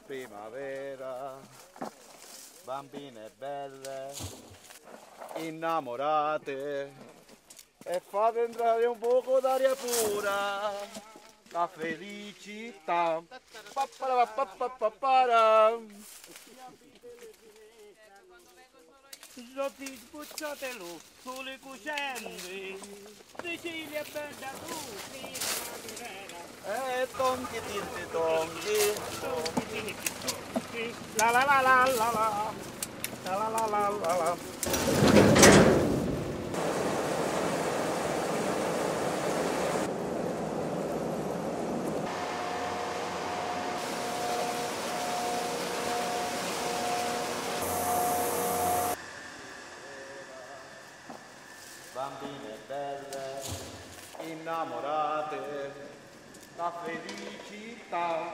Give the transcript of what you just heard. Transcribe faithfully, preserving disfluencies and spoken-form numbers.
Primavera, bambine belle, innamorate, e fate entrare un poco d'aria pura, la felicità. Papparapapapapara. Sbucciate lu suli cucenti, Sicilia è bella, tu sì, naturera. E tonchi tinti tonchi. La la la la la la. La la la la la la. Bambine belle, innamorate, la felicità.